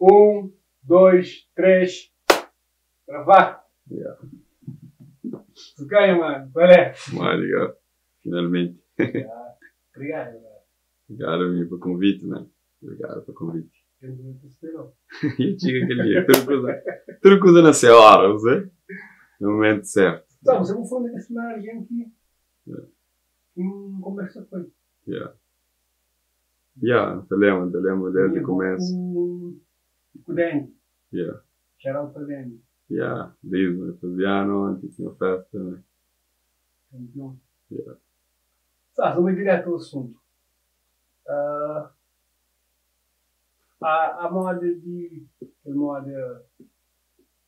1, 2, 3, Gravá! Yeah. Sukanha, mano. Qual é? Obrigado. Finalmente. Yeah. Obrigado, mano. Obrigado, amigo, pelo convite, mano. Obrigado pelo convite. Eu não te esperou. E diga aquele dia. Tudo coisa na sua hora, não sei? No momento certo. Então, você não foi nesse alguém que. Que conversa foi. Yeah. Yeah, te lembro desde o começo. Com o Danny. Yeah. Shout out para Danny. Yeah, desde o Fabiano, antes tinha festa, né? Campeão. Yeah. Tá, vamos direto ao assunto. A moda de. A moda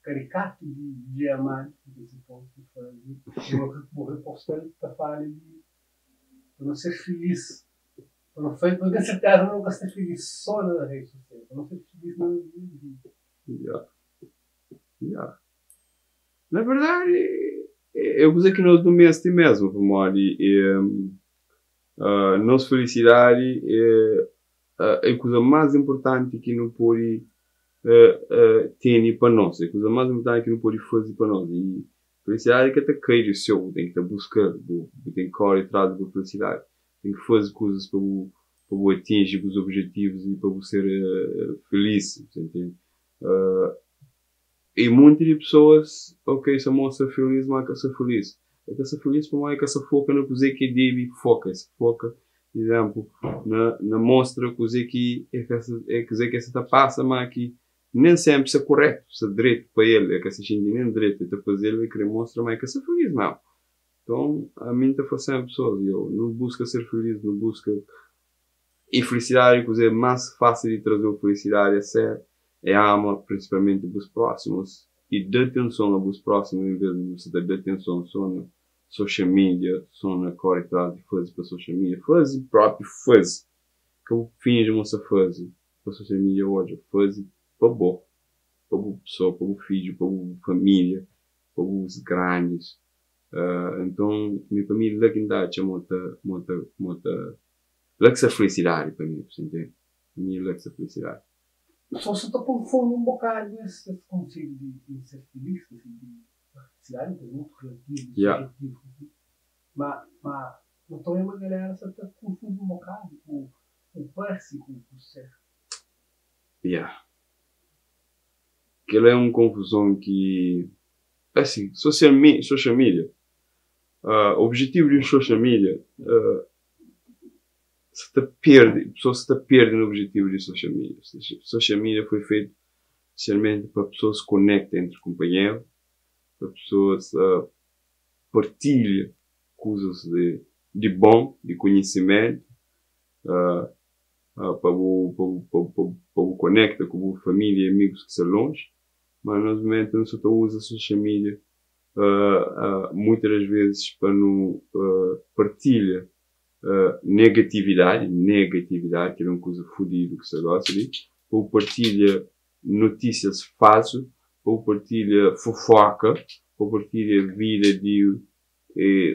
caricato de diamante que se pode fazer. Vou repostar para falar de. Para não ser feliz. Para não para ter certeza, não nunca ser feliz só na rede social. Para não ser feliz na vida. Yeah. Na verdade, eu gostei que nós no mês mesmo, como e, nossa felicidade é a coisa mais importante que não pode ter para nós, é a coisa mais importante que não pode fazer para nós. E felicidade é que até cai do céu, tem que buscar, tem que correr atrás da felicidade, tem que fazer coisas para atingir os objetivos e para ser feliz, você entende? E muitas de pessoas, ok, só mostra feliz, mas que ser feliz. É que ser feliz para mais que se foca no que que deve foca, se foca, exemplo, na mostra coisa que é que é que que essa passa, mas que nem sempre é correto, se é direito para ele, é que se sente nem direito, então fazer ele querer mostrar, mas que ser feliz, não. Então, a mim está fazendo pessoas, eu não busca ser feliz, não busca. E felicidade, coisa mais fácil de trazer felicidade é ser é ama principalmente os próximos e dá atenção aos próximos em vez de você dar atenção só na social media, só na corre atrás de fazer para social media, fazer próprio fazer. Que eu finge você fazer para social media hoje, fazer para bom, para boa pessoa, para o filho, para a família, para os grandes. Então, minha família lá que dá, muita, muita, muita, lá que essa felicidade para mim, você entende? Minha lá que essa felicidade. Só se está confunde um bocado esse conceito de ser feliz, assim, de felicidade, é muito relativo, subjetivo. Assim. Mas então é uma galera só está confunde um bocado o parece com o ser. Yeah. Aquilo é uma confusão que, assim, social media, o objetivo de um social media, se te perde, a pessoa se te perde no objetivo de social media. Social media foi feito especialmente para pessoas se conectem entre companheiros, para pessoas partilhem coisas de bom, de conhecimento, para o conecta com a família e amigos que estão longe. Mas no momento não só usa social media muitas das vezes para não partilha negatividade, negatividade, que é uma coisa fodida que se gosta de, ou partilha notícias falsas, ou partilha fofoca, ou partilha vida de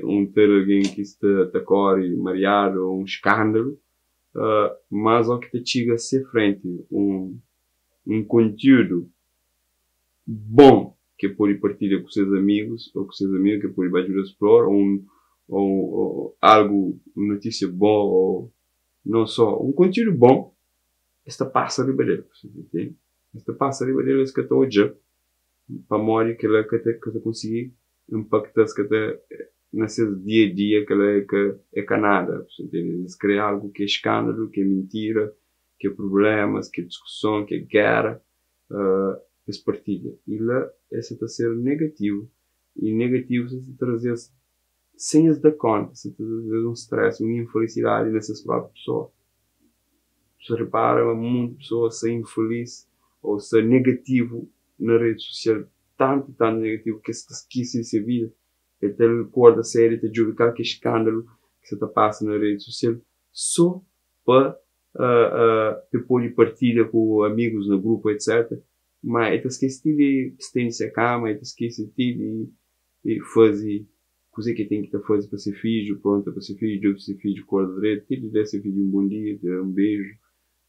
um ter alguém que está tá corre mariado ou um escândalo, mas ao que te chega a ser frente um conteúdo bom que pode partilhar com seus amigos ou com seus amigos que pode ajudar a explorar ou algo, uma notícia boa ou não só um conteúdo bom, esta passa riba dele, você entende? Esta passa riba dele que está hoje para morrer que ela que te que conseguir impactar que te nesse dia a dia que ela é que é canada, você entende? Eles criam algo que é escândalo, que é mentira, que é problemas, que é discussão, que é guerra, eles partilham. E lá, esse está a ser negativo. E negativo se trazer sem se dar conta, se trazer um stress, uma infelicidade nessa própria pessoa. Você repara, muitas pessoas ser infeliz ou ser negativo na rede social, tanto, tanto negativo que se esquece de sua vida. Ele acorda sério, te julga qualquer escândalo que você está passando na rede social, só para depois de partilha com amigos no grupo, etc. Mas ele esquece de estender a cama, ele esquece de fazer coisa que tem que fazer para ser filho, pronto para ser filho, para ser filho, acorda direito, de dar seu filho um bom dia, dar um beijo.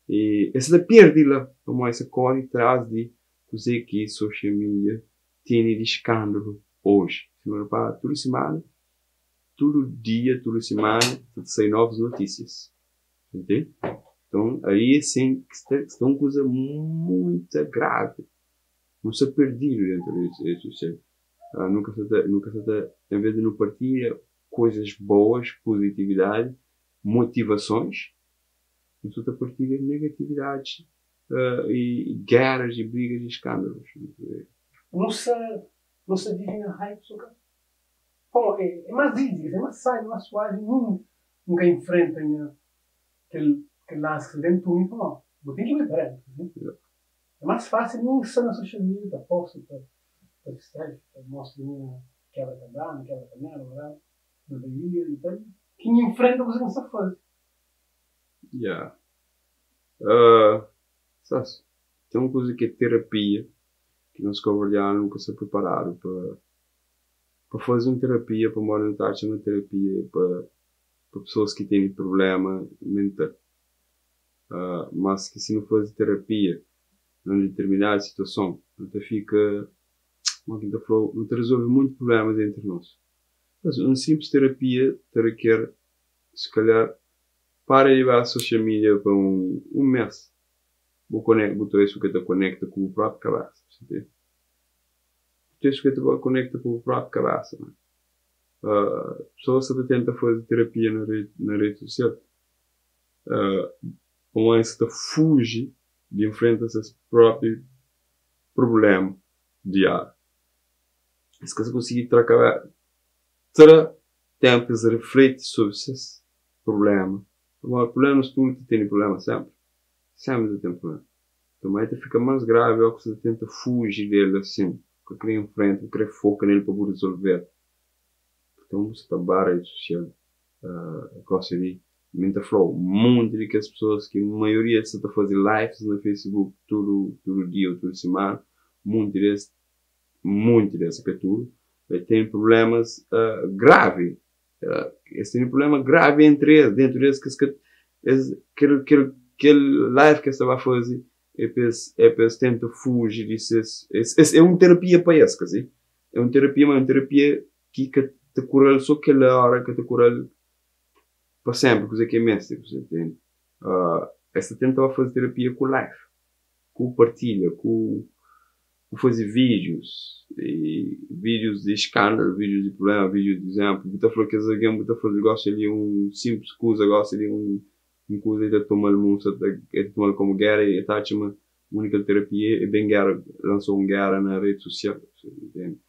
I es ta perde la, pamodi es ta kóre tras di kuzê ki social media tene di skándalu oji. Sima repara, tudu simana, tudu dia, tudu simana ta sai novus notísias. Entende? Nton, aí é sin ki sta un kuza muita gravi. Nu sta perdidu dentu di redi sosial. Nu ka sta ta, nu ka sta ta, en vez di nu partilha koisas boas, positividadi, motivasons, nu sta ta partilha negatividadis i geras i brigas i skandalus. Nu sta vive na hype so ka. Bom, é mais easy, é mais sabe, mais suave, nunca enfrenta nha kel lance que dentro de mim, bom, vou ter que ir para dentro, assim. É mais fácil não estar na social media, tá posta, tá, tá selfie, tá mostra minha quebra panela, quebra panela, whatever, na Bahia e tal. Que enfrenta você não sabe fazer. Yeah. Sabe, tem uma coisa que é terapia, que nós cabo-verdianos nunca se prepararam para fazer uma terapia, para morar uma terapia para pessoas que têm problema mental. Mas que se não fazer terapia numa determinada situação, não te fica, como que falou, não te resolve muitos problemas entre nós. Mas uma simples terapia te requer, se calhar, para de levar a social media para um mês. Vou conecta, botou isso que te conecta com o próprio cabeça, entende? Botou isso que te conecta com o próprio cabeça, mano. Pessoas que tenta fazer terapia na rede social, um está fuge de enfrentar seus próprios problemas diários. Se você conseguir tracar, terá tempo de refletir sobre esses problemas. O problema tudo tem problema sempre. Sempre tem problema. Então, mas fica mais grave é que você tenta fugir dele assim. Que quer enfrenta, que quer focar nele para resolver. Então, você está barra rede social. Gosta de Minta falou, um monte de que as pessoas que a maioria está a fazer lives no Facebook todo dia ou toda semana, muito desse que é tudo, tem problemas graves. Eles têm um problema grave entre eles, dentro deles, que eles, aquele live que estava a fazer, é para eles tentam fugir disso. É uma terapia para eles, quer dizer? É uma terapia, mas é uma terapia que te cura só aquela hora, que te cura para sempre, coisa que é mestre, você entende? Essa tenta fazer terapia com live, com partilha, com fazer vídeos, e vídeos de escândalo, vídeos de problema, vídeos de exemplo. Você falou que alguém você falou gosta de um simples coisa, gosta de um coisa de tomar de tomar como guerra e tá chama única terapia e bem guerra, lançou uma guerra na rede social, você entende?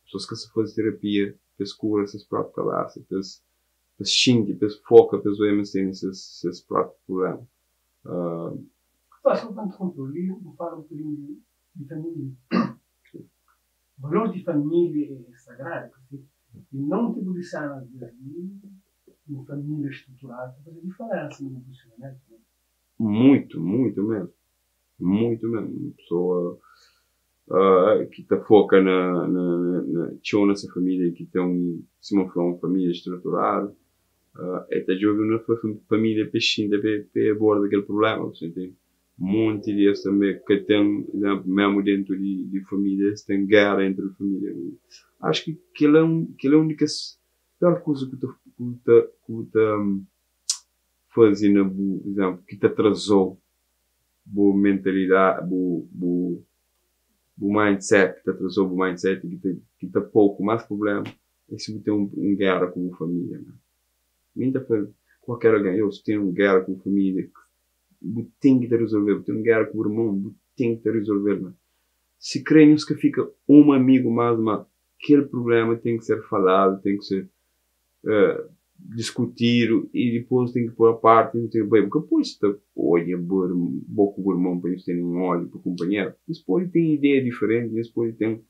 Pessoas que se fazem terapia, eles curam seus próprios cabeça, eles xingam, eles focam, eles veem têm seus próprios problemas. Só para interromper, ali eu falo um bocadinho de família. O valor de família é sagrado, assim, e não te policiar de uma família estruturada para fazer diferença no posicionamento. Né? Muito, muito mesmo. Muito mesmo. Uma pessoa que te foca na nessa família, que tem um, se não for uma família estruturada, é te jovem uma família peixinha para aborda aquele problema, você entende? Monte deles também que tem, exemplo, mesmo dentro de famílias, tem guerra entre família. Acho que ele é um, que ele é a única pior coisa que te fazendo, por exemplo, que te atrasou boa mentalidade, bo mindset, que te atrasou o mindset, que te pouco mais problema, é se você tem um guerra com a família. Né? Minta qualquer alguém, eu se tenho uma guerra com a família, tem que te resolver, tem uma guerra com o irmão, tem que te resolver. Né? Se creem que fica um amigo mais, mas aquele problema tem que ser falado, tem que ser discutido e depois tem que pôr a parte, não tem bem, porque depois você olha boca o irmão para eles terem um ódio para o companheiro, eles podem ter ideia diferente, eles podem ter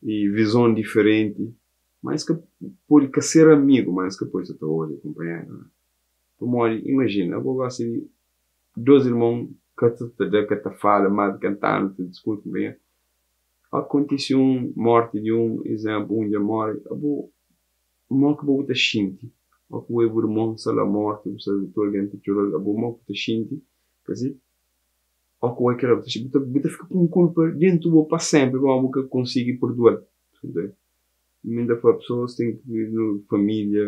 e visão diferente, mas que pode que ser amigo, mas que depois você olha companheiro. Né? Então, olha, imagina, eu gosto de dois irmãos que te, que te fala, mais cantando, te discute bem. Acontece uma morte de um exemplo, um dia morre, eu vou, que vou te sentir. Ó ku bu irmon sta la mortu, bu sabe tudu algen ta txora-l, abo mau ku ta xinti, kasi ó ku kel bu ta xinti, bu ta fika ku un kulpa dentu bo pa senpri pamodi bu ka konsigi purdua-l. Mi ta fla pesoas ten ki familia,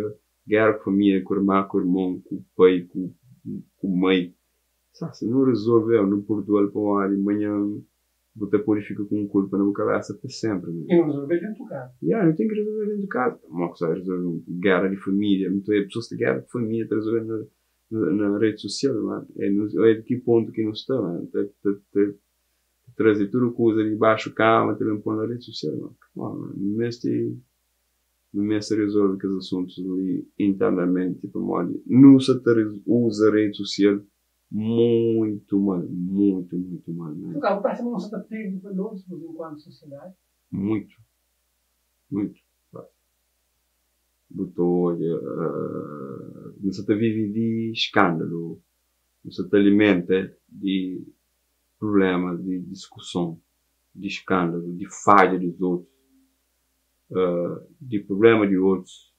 gera ku familia, ku irma, ku irmon, ku pai, ku mai. Sa, si nu rezolve, nu purdua-l pamodi manhan bu ta pode fika ku un kulpa na bu kabesa pa senpri. E nu rezolve dentu kaza. Ya, nu ten ki rezolve dentu kaza. Mo ki sa rezolve gera di familia? Nton é pesoas ta gera ku familia ta rezolve na redi sosial, man. É, é di ki pontu ki nu sta, man? Ta traze tudu kuza di baxu kama, ta ben pô na redi sosial, man. Come on, man. Nu meste rezolve kes asuntus li internamenti pamodi nu sa ta uza redi sosial muito mal, muito, muito mal, man. Tu ka parse ma nu sa ta perde valores enkuantu sosiedadi? Muito, muito. Bu ta odja, nu sa ta vive di skándalu, nu sa ta alimenta di problemas, di diskuson, di skándalu, di fadja dos otus, di problema di otus.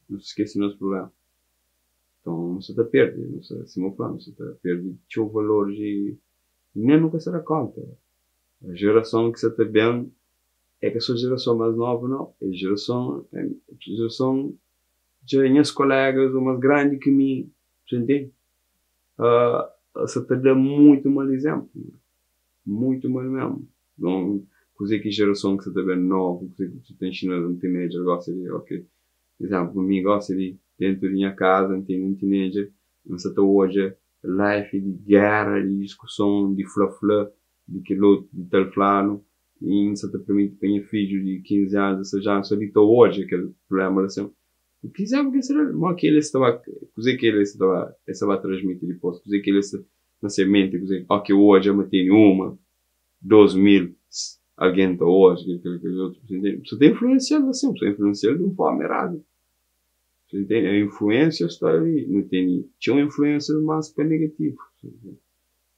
Nu skese nos problema. Nton, nu sa ta perde, nu sa, sima fla, nu sa ta perde txeu valores i nen nu ka sa da konta. A jerason ki sa ta ben é ka so jerason mais nova, não. É jerason dja nhas colegas ou mais grandi ki mi, você entende? Sa ta da muito mal exemplo, muito mal mesmo. Nton, kuze ki jerason ki sa ta ben novu, kuze ki ta inxina un teenager gosta di, ok, exemplo, mi gosta di dentu di nha kaza, N ten un teenager, N sa ta odja life di gera, di diskuson, di fla-fla, di kel otu, di tal flanu, i N sa ta permiti pa nha fidju di 15 anos, 16 anos, ali ta odja kel problema la assim. Que exemplo que será? Mo que ele estava, kuze que ele estava transmitir depois, kuze que ele está na semente, kuze, ok, hoje eu tenho uma, 2 mil, alguém tá hoje, aquele outro, você entende? Você tem influenciado assim, você influenciado de uma forma errada. Você entende? A influência está ali, não tem, tinha uma influência, mas para negativo,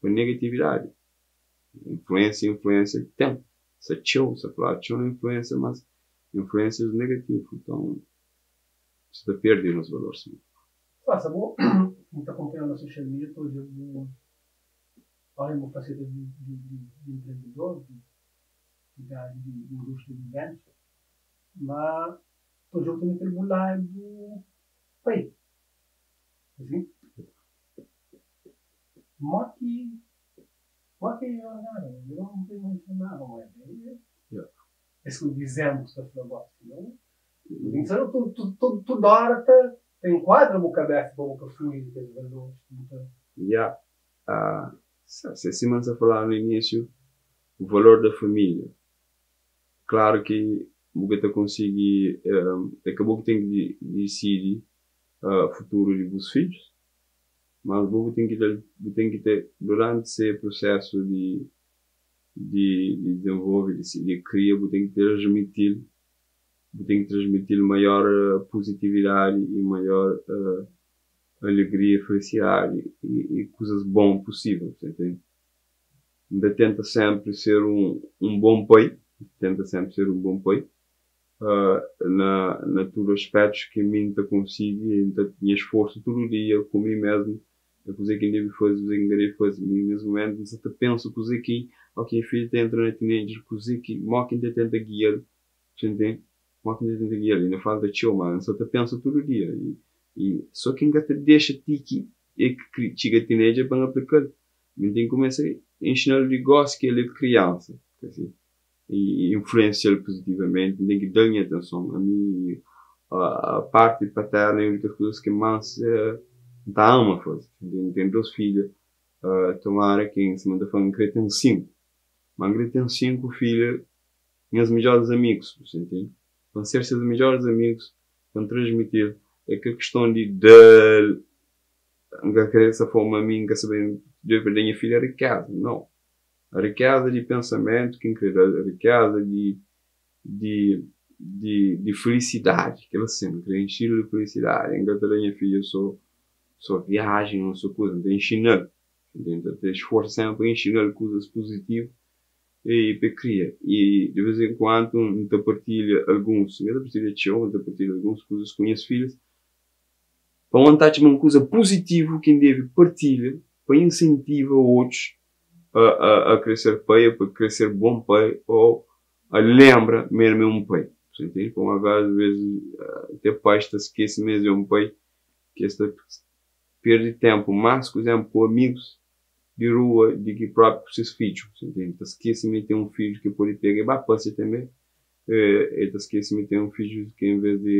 para negatividade. Influência tem. Se txeu, se fala, tinha uma influência, mas influências negativas. Então, você está perdendo os valores. Nossa, bom, quem está acompanhando na social media, todo eu olha uma faceta de empreendedor, de indústria de eventos, mas estou junto naquele lado pai. Assim? Mo que eu nada, eu não tenho muito nada, não é? Esse que dizemos que está falando não? Então, tu, toda hora tá, tem enquadra a cabeça para o fluir aqueles valores. Yeah. Se assim você falar no início, o valor da família. Claro que você conseguir, acabou que tem que decidir o futuro de seus filhos, mas você tem que ter, durante esse processo de desenvolver, de cria, você tem que transmitir maior positividade e maior alegria, felicidade e coisas bom possível, você entende? Ainda tenta sempre ser um bom pai, tenta sempre ser um bom pai, na todos os aspectos que mim te consigo, e tinha esforço todo dia comigo mesmo, a coisa que deve fazer, coisa que deve fazer. Nesse momento, você te pensa coisa que, ok, filho entra na teenager, coisa que, mo que tenta guiar, você entende? Mo que tenta guiar, ainda falta tio, mano, você te pensa todo dia. E só que ainda te deixa ti que é que chega teenager para aplicar. Mas tem que começar a ensinar de gosto que ele é criança, assim, e influenciar positivamente, tem que dar atenção. A mim, a parte paterna é a única coisa que mais tá ama fazer. Tem dois filhos, tomara que em cima da falando que tem cinco. Mas tem cinco filhos, meus melhores amigos, você entende? Vão ser seus melhores amigos, vão transmitir. É que a questão de dar, não querer essa forma a mim, quer saber, de perder minha filha a riqueza. Não. A riqueza de pensamento, quem quer a riqueza de felicidade, aquela cena, querer encher de felicidade. Ainda da minha filha, só viagem, não sou coisa, tem ensinar. Entende? Ter esforço sempre para ensinar coisas positivas e para criar. E de vez em quando, eu partilho alguns, eu partilho tchau, eu partilho algumas coisas com minhas filhas. Pa un ta atxa ma un kuza puzitivu ki N debe partilha pa insentiva otus a kre ser pai, pa kre ser bon pai ô a lenbra ma el ma é un pai. Você entende? Pamodi às vezes até pais ta skese ma es é un pai, ki es ta perde ténpu más, ku izénplu, ku amigus di rua di ki própi ku ses fidju. Você entende? Ta skese ma el ten un fidju ki el pode pega i ba pâsia tanbê. El ta skese ma el ten un fidju ki envês di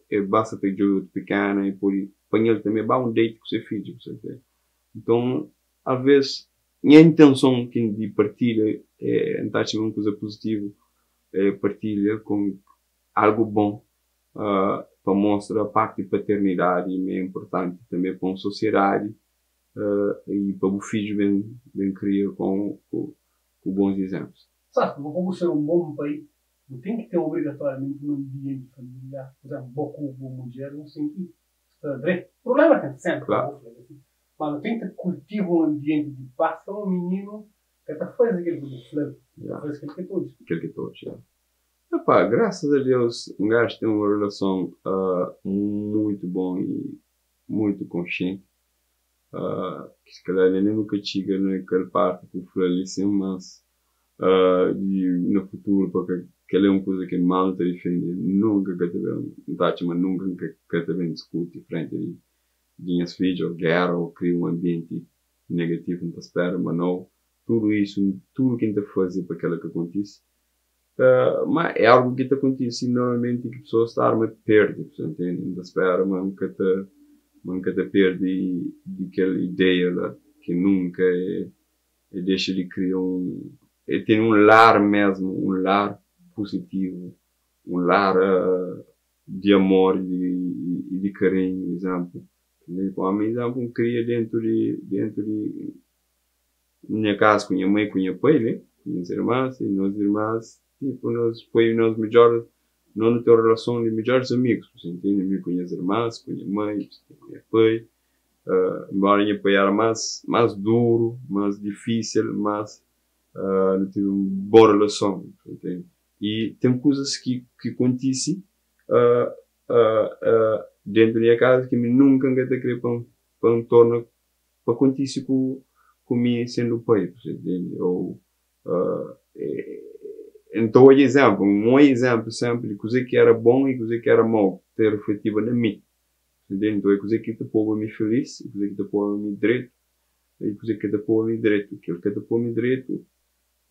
el basta ta djobe otu pikena, el pode panha-l tanbê ba un date ku se fidju. Você entende? Nton, alvês, nha intenson ki di partilha é N ta atxa ma é un kuza puzitivu é partilha ku algu bon pa mostra parti di paternidadi ma é inpurtanti tanbê pa un sosiedadi i pa bu fidju ben kria ku bons izenplus. Sabe, pa bu ser un bon pai, bu ten ki ten obrigatoriamenti un anbienti familiar. Pur izénplu, bo ku bu mudjer, nhos ten ki sta dretu. Prubléma ten sénpri, Klaru. bo fla ki si. Má nu ten ki kultiva un anbienti di pas pa un mininu ka ta faze kel ki bu fla-l, ta faze kel ki el ta odja. Kel ki ta odja. Epá, grasas a Deus, un gaju ten un relason muitu bon i muitu konsienti. Ki si kalhar inda nu ka txiga na kel parti ku fla li sin, mas di na futuru pa ka kel-la é un kuza ki mal nu ta difende, nunka ka ta ben, N ta atxa ma nunka N ka ta ben diskuti frenti di nhas fidju ô géra ô kria un anbienti negativu. N ta spera ma nau, tudu isu, tudu ki N ta faze pa kel-la ka kontise. Ma é algu ki ta kontise normalmenti ki pesoas ta arma perde, bu ta ntende? N ta spera ma N ka ta ma N ka ta perde di kel ideia la ki nunka é dexa di kria un é tene un lar mesmu, un lar puzitivu, un lar di amor i di karinhu, izénplu. Ami, izénplu, N kria dentu di dentu di nha kaza ku nha mai ku nha pai ne, ku nhas irmas i nos irmas tipu nos foi nos midjor no nu ten un relason di midjoris amigus, bu ntende? Mi ku nhas irmas, ku nha mai, ku nha pai, nbora nha pai era mas mas duru, mas difisil, mas nu tevi un bon relason, bu ntende? I ten kuzas ki kontisi dentu di nha kaza ki mi nunka N ka ta kre pa N torna pa kontise ku ku mi sendu pai, bu ta ntende? Ou N ta odja izénplu, N odja izénplu sénpri di kuzê ki éra bon i kuzê ki éra mau ta rifletiba na mi, bu ta ntende? Nton é kuzê ki ta poba mi filís i kuzê ki ta poba mi dretu i kuzê ki ka ta poba mi dretu. Kel ki ka ta poba mi dretu,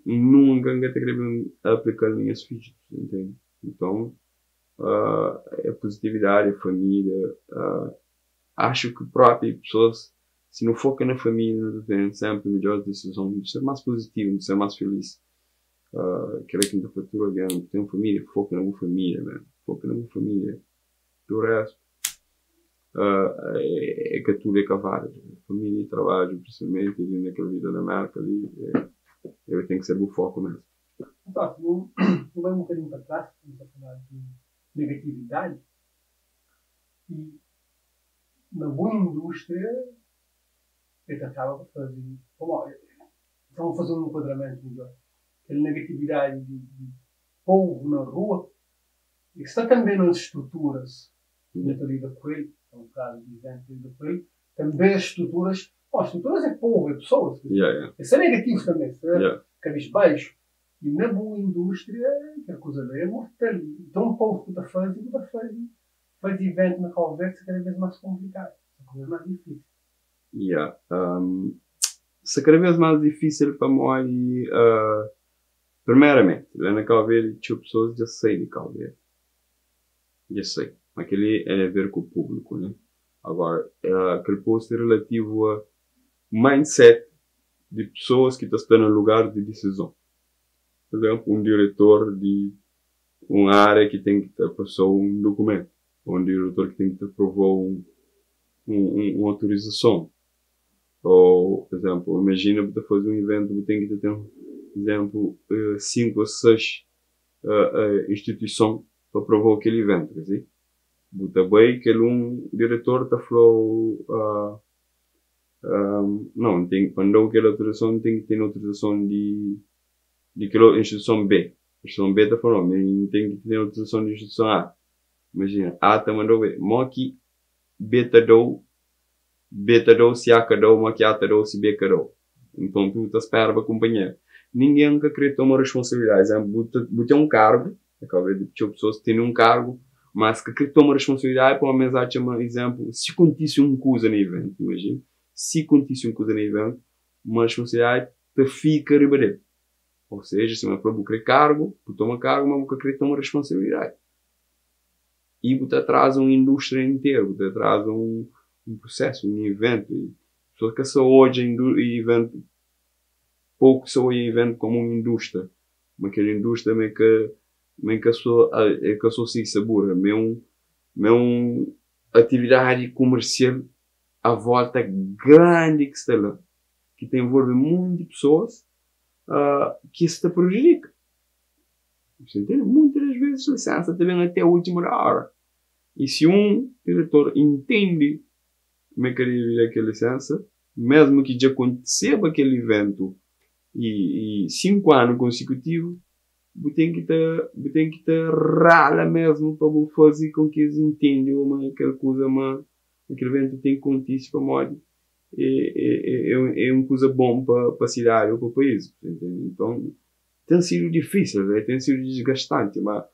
nunka N ka ta krê ben aplika-l na nhas fidju, bu ta ntende? Nton, é puzitividadi, é família. Acho ki propi pessoas si nu foka na família nu ta ten sempri midjor disizon, nu ta ser mas puzitivu, nu ta ser mas feliz. Kela ki N ta fla tudu algen ki ten família, foka na bu família man, foka na bu família. Du restu é ka tudu é ka válidu. Família i trabadju prinsipalmenti li na kel vida na Merka li é ten ki ser bu foku mesmu. Nton, nu bai un bokadinhu pa tras, nu ta fala di negatividadi i na bu indústria el ta kaba pa faze pamodi nton faze un enkuadramentu midjor kel negatividadi di povu na rua e sta tanbe nas struturas ki nu ta lida ku el é un kazu di izenplu lida ku el tanbe struturas bon struturas é povu é pesoas es sta negativus tanbe sta kabisbaixu i na bu indústria kel kuza la é mortal nton povu ku ta faze bu ta faze Faze iventu na Cabo Verde sta kada vez más konplikadu, sta kada vez más difísil. Ya, sta kada vez más difísil pamodi, primeramenti, la na Cabo Verde txeu pesoas dja sai di Cabo Verde, dja sai, ma kel-li é a ver ku públiku, né? Agora, kel post é relativu a mindset di pesoas ki ta sta na lugar di disizon. Pur izénplu, un diretor di un área ki ten ki ta pasa-u un dukumentu, ô un diretor ki ten ki ta aprova-u un autorizason. Ô, pur izénplu, imajina bu ta faze un iventu, bu ten ki ta ten, izénplu, 5 ô 6 instituison pa aprova-u kel iventu, ka si? Bu ta bai, kel un diretor ta fla-u, Nau, N ten, pa N da-u kel autorizason, N ten ki ten autorizason di kel instituison B. Instituison B ta fla, no, mi N ten ki ten autorizason di instituison A. Imajina, A ta manda-u B. Mo ki B ta da-u, B ta da-u si A ka da-u, ma ki A ta da-u si B ka da-u. Nton tudu ta spera pa kunpanheru. Ningen ka kre toma responsabilidadi. Izénplu, bu ta bu ten un kargu, na Kabu Verdi txeu pesoas tene un kargu, mas ka kre toma responsabilidadi pamodi es atxa ma, izénplu, si kontise un kuza na ivéntu, imajina, si kontise un kuza na ivéntu, ma responsabilidadi ta fika riba del. Ou seja, sima el fla, bu kre kargu, bu toma kargu, ma bu ka kre toma responsabilidadi. I bu ta atraza un indústria interu, bu ta atraza un prusésu, un ivéntu. I pesoas ka sa odja ivéntu, poku sa odja ivéntu komu un indústria. Ma kel indústria ma é ka, ma é ka so, é ka so sigi sabura, ma é un, ma é un atividadi kumersial a volta grandi ki sta la, ki ta envolve monti pesoas ki es ta prejudika. Você entende? Muitas das vezes lisensa ta ben até última da hora. E si un diretor entende ma el ka debe da kel lisensa, mesmu ki dja kontiseba kel iventu i 5 anu konsekutivu, bu ten ki ta bu ten ki ta rala mesmu pa bu faze kon ki es entende ma kel kuza ma kel iventu ten ki kontise pamodi é é é un kuza bon pa sidadi ou pa país. Nton, ten sidu difísil, ten sidu disgastanti, ma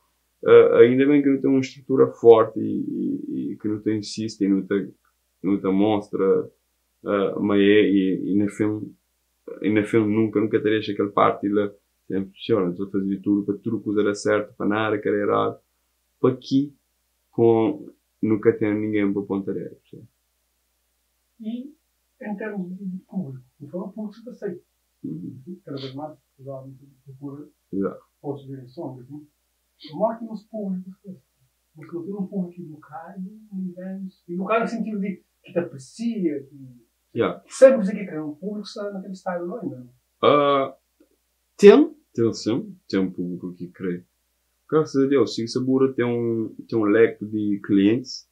ainda ben ki nu ten un strutura forti i ki nu ta insisti, nu ta mostra ma é i na fin i na fin nunka nu ka ta dexa kel parti la senpri fusiona. Nu ta faze di tudu pa tudu kuza da sertu, pa nada ka da eradu, pa ki nu ka ten ningen pa ponta dedu. I en termus di públiku, nu fla ma públiku sa ta sai kada bes más, os ómis ta prokura otus direson, asin. Modi ki nos públiku sta? Nos nu ten un públiku idukadu na iventus, idukadu na sentidu di ki ta apresia, ki sabe kuzê ki kre. Un públiku sta na kel stadu la inda? Ten, ten sin, ten públiku ki kre. Grasas a Deus, Siga Sabura ten un ten un leki di klientis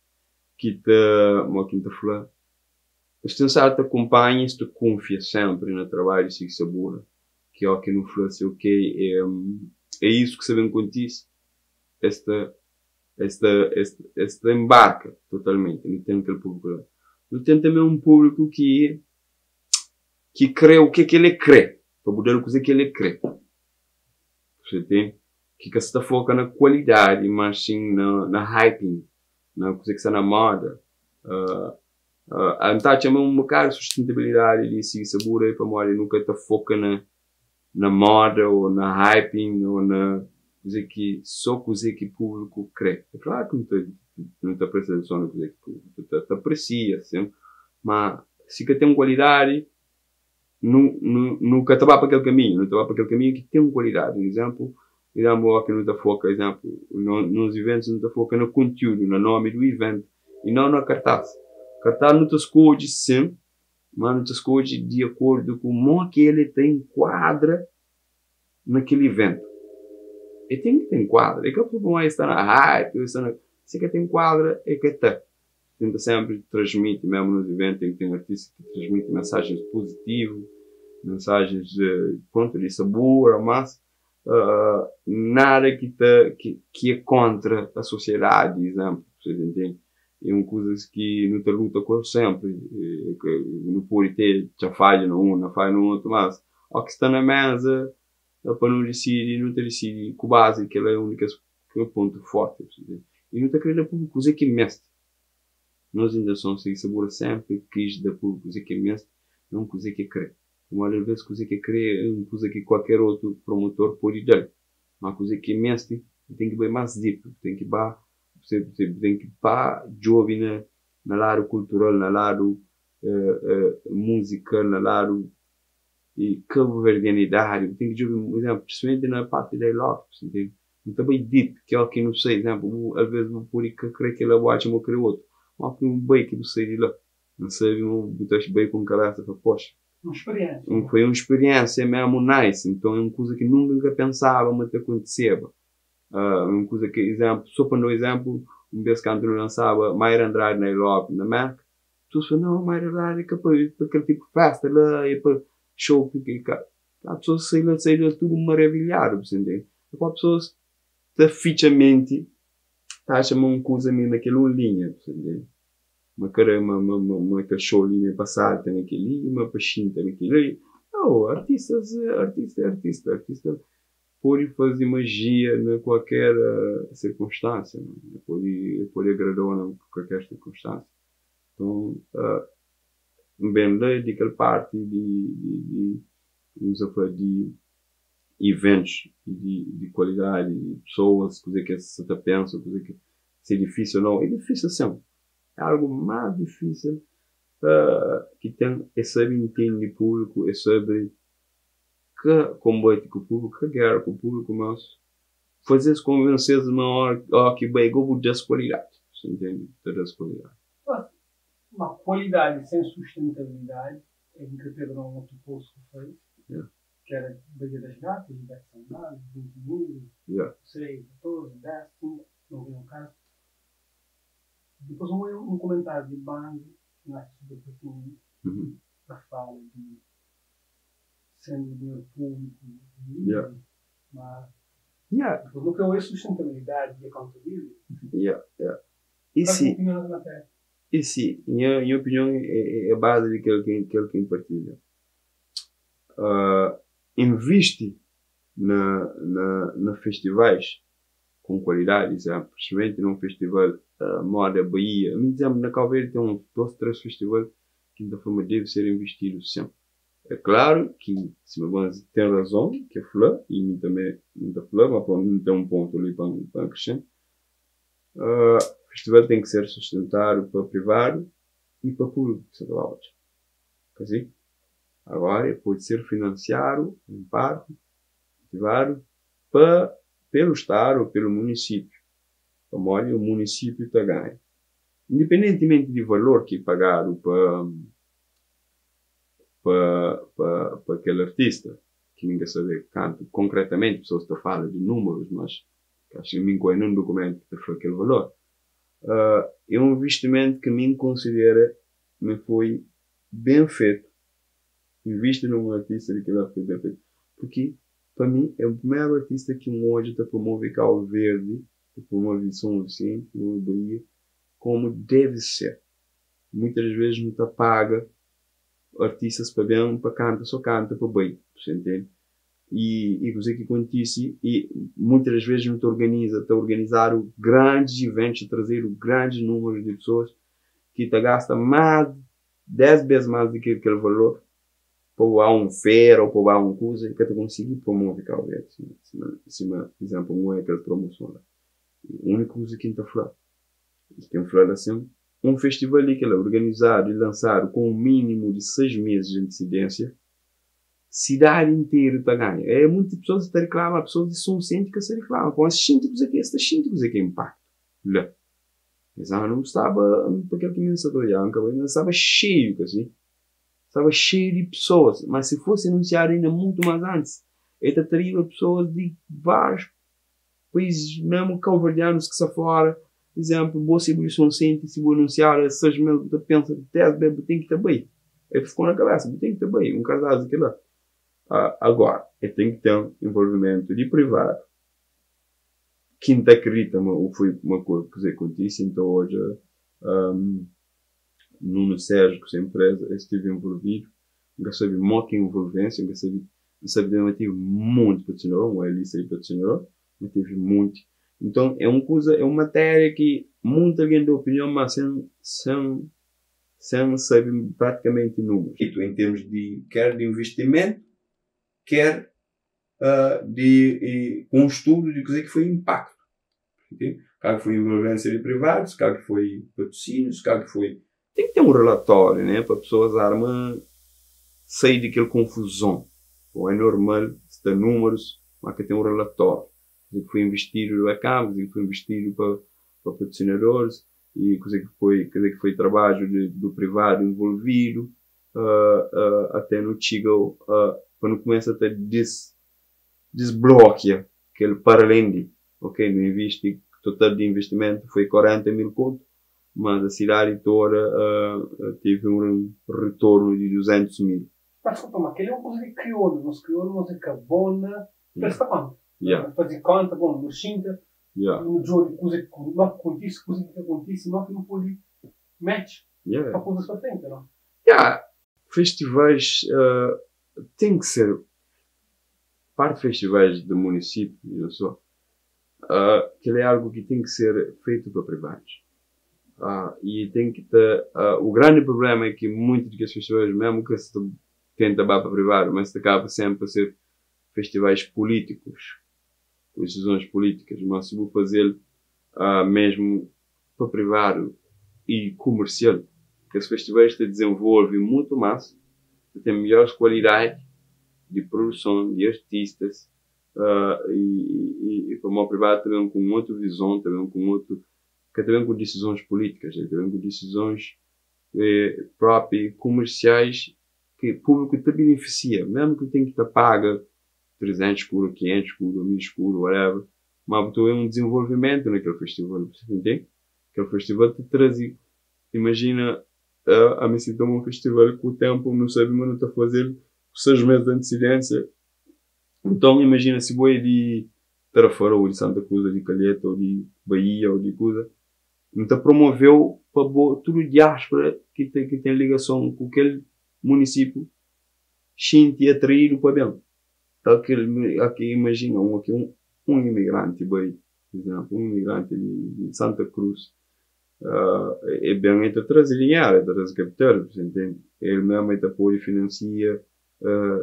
ki ta, mo ki N ta fla, es ten stadu ta kunpanha, es ta kunfia senpri na trabadju di Siga Sabura, ki ó ki nu fla si ok, é isu ki sta ben kontise, es ta es ta es ta enbarka totalmenti. Nu ten kel públiku la. Nu ten tanbe un públiku ki ki kre u ke ki el kre, pa bu da-l kuze ki el kre. Você ten ki ka sta foka na kualidadi, mas sin na hyping, na kuze ki sta na moda. N ta atxa ma un bokadu sustentabilidadi di Sigi Sabura é pamodi nu ka ta foka na moda ô na hyping ô na kuze ki sô kuze ki públiku kre. É klaru ki nu ta nu ta presta atenson na kuze ki públiku ta apresia, sin, ma si ka ten kualidadi nu nu nu ka ta ba pa kel kaminhu, nu ta ba pa kel kaminhu ki ten kualidadi. Un izénplu, izénplu óki nu ta foka, izénplu, nos iventus nu ta foka na kontiúdu, na nómi du iventu i nau na kartás. Kartás nu ta skodje sin, má nu ta skodje di akordu ku mó ki el ta inkuadra na kel iventu. El ten ki ta inkuadra, é ka pamodi el sta na hype, el sta na, si ka ta inkuadra el ka ta. Tenta senpri transmiti, mesmu nos iventu ten ki ten artista ki transmiti mensajens puzitivu, mensajens prontu di sabura, mas nada ki ta ki é kontra a sosiedadi, izenplu, sa ta ntende? É un kuzas ki nu ta luta ku el senpri, nu pode te txa fadja na un, na fadja na otu, mas o ki sta na meza pa nu disidi, nu ta disidi ku bazi kel-la é un di kes pontu forti. I nu ta kre da públiku kuzê ki meste. Nos intenson sigi sabura senpri kis da públiku kuzê ki meste, non kuzê ki kre. Pamodi alvês kuzê ki kre é un kuza ki kualker otu promotor pode da-l. Má kuzê ki meste, bu ten ki bai más deep, bu ten ki ba, bu ten ki ba djobe na ladu kultural, na ladu muzikal, na ladu di kabuverdianidadi. Bu ten ki djobe, izénplu, prinsipalmenti na parti di I love, bu ntende? Nu ta bai deep, ki óki nu sai, izénplu, bu alvês bu pode ka kre kel-la, bu atxa ma bu kre otu. Má ki bu bai ki bu sai di la, N sabe ma bu ta bai ku un kabésa fla, poxa, Un spiriénsia. Foi un spiriénsia mésmu nice. Nton, é un kuza ki nunka N ka pensaba ma ta kontiseba. Un kuza ki, izénplu, sô pa N da un izénplu, un bês kantu nu lansaba Mayra Andrade na I Love na Merka, pesoas fla, nau, Mayra Andrade é ka pa kel tipu fésta la, é pa show ki ka. Pesoas sai la, sai la tudu maravilhadu, bu sta ntende? Pamodi pesoas ta fitxa menti, ta atxa ma un kuza mi na kel un linha, bu sta ntende? Ma kada ma ma ma ma kel show li ma é pasadu ta na kel-li, ma pa xinta na kel-li. Nau, artistas, artista é artista, artista pode faze majia na kualker sirkunstánsia, pode pode agrada-u na kualker sirkunstánsia. Nton, N ben la di kel parti di di di nu ta fla di iventus di di kualidadi di pesoas, kuzê ki es sa ta pensa, kuzê ki si é difísil o nau. É difísil sin, é algu más difísil ki ten é sabe intende públiku, é sabe ka konbate ku públiku, ka géra ku públiku, mas faze-s konvense-s ma óki bai go bu da-s kualidadi, sa ntende? Bu ta da-s kualidadi. Mas, ma kualidadi sen sustentabilidadi é ki N kre pega na un otu post ku faz, ki era Baía das Gatas, Ivete Sangalo, 20 mil, 6, 14, 10, 5, não vem ao caso. Dipôs N oia un kumentáriu di Banzi ki N atxa super pertinenti, ta fala di sendu dinheru públiku livri, ma dipôs nu kre oia sustentabilidadi i accountability. E Kal ki si, bu opinion na matéria? e si, nha, nha opinion é, é base di kel ki, kel ki N partilha. Invisti na, na, na festivais com qualidade, exemplo, principalmente num festival moda Baía. Mi, exemplo, na Cabo Verde tem uns dois, três festival ki N ta fla ma deve ser investido sim. É claro ki sima Banzi tem razon ki el fla e mi també N ta fla, ma pronto, N tem um ponto ali pa pa acrescenta. Festival tem ki ser sustentado pa privado e pa público ki sa ta ba odja. Kasi? Agora, el pode ser financiado em parte, privado, pa pelo Estado ou pelo município. Pamodi o município ta ganha. Independentemente di valor ki pagadu pa pa pa pa kel artista, ki nin ka sabe kantu konkretamenti, pessoas ta fala di números, mas acho ki mi N ka oia nen dokumentu ki ta fla kel valor. É um investimento ki mi N konsidera ma foi ben fetu. Invisti num artista di kila foi ben fetu. Porque pa mi é o primeru artista ki N odja ta promove Cabo Verde, ta promove São Vicente, promove Bahia, como deve ser. Muitas das vezes nu ta paga artistas pa ben pa kanta, so kanta pa bai, você entende? E, e kuzê ki kontise, e muitas das vezes nu ta organiza, ta organizadu grandes eventos, ta trazedu grandes números di pessoas ki ta gasta más, 10 bes más di ki kel valor pa bu ba un fera ou pa bu ba un kuza e ka ta konsigi promove Cabo Verde sima, sima, sima exemplo, un oia kel promoson la. Úniku kuza ki N ta fla, e ki N fla-l asin, un festival di kel la organizadu e lansadu ku un minimu di 6 meses di antesidênsia, sidadi interu ta ganha. É munti pessoas ta riklama, pessoas di São Vicente ka sa riklama, pamodi es xinti kuze ki es ta xinti kuze ki é impaktu la. Es anu N staba, pa kel ki mi N sa ta odja, N ka bai, mas staba xeiu kasi. Staba xeiu di pessoas, mas si fosi anunsiadu inda mutu mas antis, el ta traiba pessoas di várius paízis, mesmu kauverdianus ki sta fora. Izénplu, bo si bu di São Vicente, si bu anunsiadu es 6 mes, bu ta pensa 10 bes, bu ten ki ta bai. El ficou na cabeça, bu ten ki ta bai, un cartaz di kila. Agora, el ten ki ten envolvimentu di privadu, ki N ta akredita ma foi uma kuza ki kontise, N ta odja Nuno Sérgio ku se empresa, es stive envolvidu, N ka sabe mo ki envolvência, N ka sabe, N sabe tanbe ma teve monti patrosinador, N oia lista di patrosinador, ma teve monti. Nton, é un kuza, é un matéria ki monti algen da opinion, ma sen, sen, sen sabe pratikamenti números. Em termos di, ker di investimentu, ker di ku un studu di kuze ki foi impaktu, ok? Kal ki foi envolvênsia di privadus, kal ki foi patrosínius, kal ki foi. Ten ki ten un relatóriu, né, pa pesoas arma sai di kel konfuzon. Bom, é normal sta númerus, ma ka ten un relatóriu. Kuze ki foi investidu di Bacamp, kuze ki foi investidu pa pa patrosinadoris y kuze ki foi kuze ki foi trabadju di du privadu envolvidu. Até nu txiga pa nu kumesa ta dis disblokia kel para além di ok nu invisti total di investimentu foi 40 mil kontu mas a sidadi toda tevi un retornu di 200 mil. Mas desculpa, ma kel é un kuza di kriolu, nos kriolu nos é ka bon na presta konta, na fazi konta, bon nu xinta nu djobi kuza ki kontisi, kuza ki ka kontisi, no ki nu podi match. Yeah. Pa kuzas pa frenti, não? Yeah. Festivais tem que ser parte de festivais do município e não só. Que é algo que tem que ser feito para privados. E tem que ter, o grande problema é que muitos desses festivais, mesmo que se tenta para privado, mas acaba sempre a ser festivais políticos, com decisões políticas, mas se vou fazer mesmo para privado e comercial, que esses festivais te desenvolvem muito mais, têm melhores qualidade de produção, de artistas, e como o privado também com outra visão, também com outro, que também com decisões políticas, né? Também com decisões próprias, comerciais, que o público te beneficia, mesmo que tenha que te paga 300 escuros, 500 escuros, 1000 escuros, whatever, mas tu é um desenvolvimento naquele festival, você entende? Aquele festival te traz, imagina, a mim se toma um festival com o tempo, não sabe, mas não está fazendo 6 meses de antecedência. Então imagina se vou de Tarrafal, ou de Santa Cruz, ou de Calheta, ou de Bahia, ou de coisa, então promoveu para tudo diáspora que tem ligação com aquele município, sente atraído para bem. Então, aqui imagina aqui um imigrante, por exemplo, um imigrante de Santa Cruz, é bem, ele traz dinheiro, ele traz capital, você entende? Ele mesmo ele apoia, financia,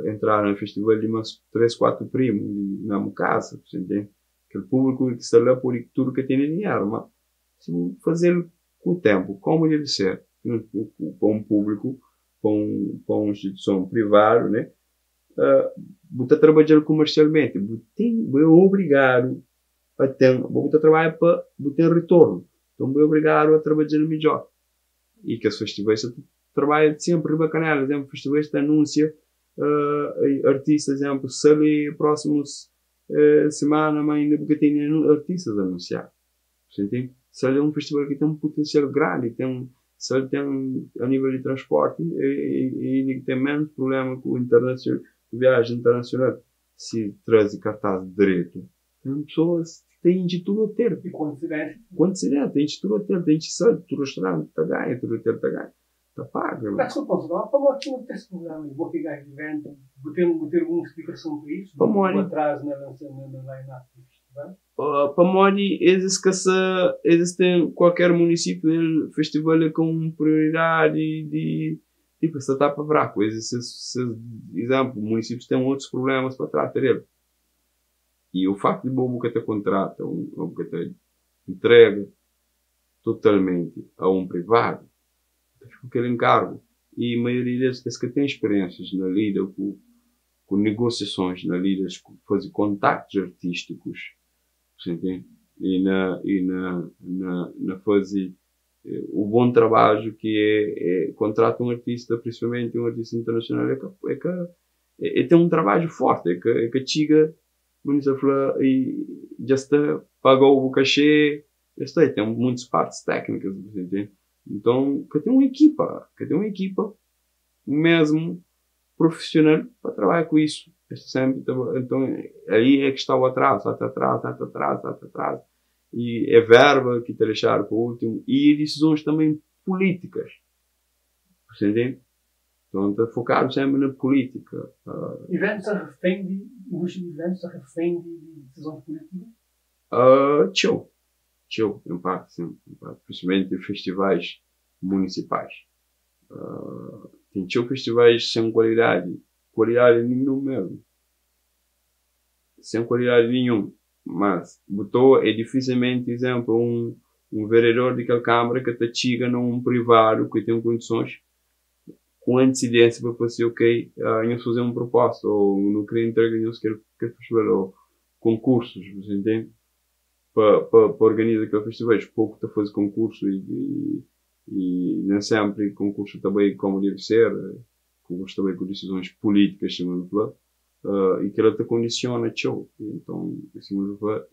entrar no festival de umas 3, 4 primos de mesmo casa, você entende? Aquele público que está lá por tudo que tem dinheiro, mas se fazer com o tempo, como deve ser, para um público, para uma instituição privada, né? Você trabalhar comercialmente, você é obrigado a ter, você trabalha para ter retorno. Então, você é obrigado a trabalhar melhor. E que as festivais trabalham sempre bacana. Por exemplo, festivais te anuncia artistas, por exemplo, se ali próximos semana, mas ainda porque tem artistas a anunciar. Você entende? Se ali é um festival que tem um potencial grande, se ele tem a nível de transporte e tem menos problema com o internacional, viagem internacional, se traz cartaz direito. Tem pessoas que têm de tudo a ter. E com antecedência? Com antecedência, tem de tudo a ter, tem de sair, tudo restaurante está ganho, tudo hotel está ganho. Está pago. Mas desculpa, para aqui não tem esse problema, vou pegar de evento, vou ter alguma explicação para isso? Para O atraso na line-up do festival? Para Mori, existe qualquer município, ele, festival é com prioridade de tipo, essa etapa fraco. Existe, exemplo, municípios têm outros problemas para tratar ele. E o facto de o que te contrata, o que te entrega totalmente a um privado, fica aquele encargo. E a maioria deles que tem experiências na lida, com negociações na lida, com fazer contactos artísticos, você entende? E na fase, o bom trabalho que é contrata um artista, principalmente um artista internacional, é tem um trabalho forte, é que chega, e já está, pagou o cachê, já está, tem muitas partes técnicas, você entende? Então, que tem uma equipa mesmo profissional para trabalhar com isso. Sempre, então, aí é que está o atraso, atraso, atraso, atraso. E é verba que te deixaram para o último. E decisões também políticas. Você entende? Então, está focado sempre na política. Eventos a refém de... Indústria de eventos a refém de decisões políticas? Tchau. Tchau, em parte, sim. Em parte. Principalmente festivais municipais. Tem tchau festivais sem qualidade. Qualidade nenhuma mesmo. Sem qualidade nenhuma. Mas botou é dificilmente, exemplo, um vereador daquela câmara que te chega num privado que tem condições com antecedência para fazer, ok, nós fazer uma proposta, ou não querer entregar, nós quer festival, ou concursos, você entende? Para organizar aquele festival. Pouco te faz concurso e nem sempre concurso também como deve ser, concurso também com decisões políticas, chamamos lá, e que ela te condiciona, tchau. Então, assim,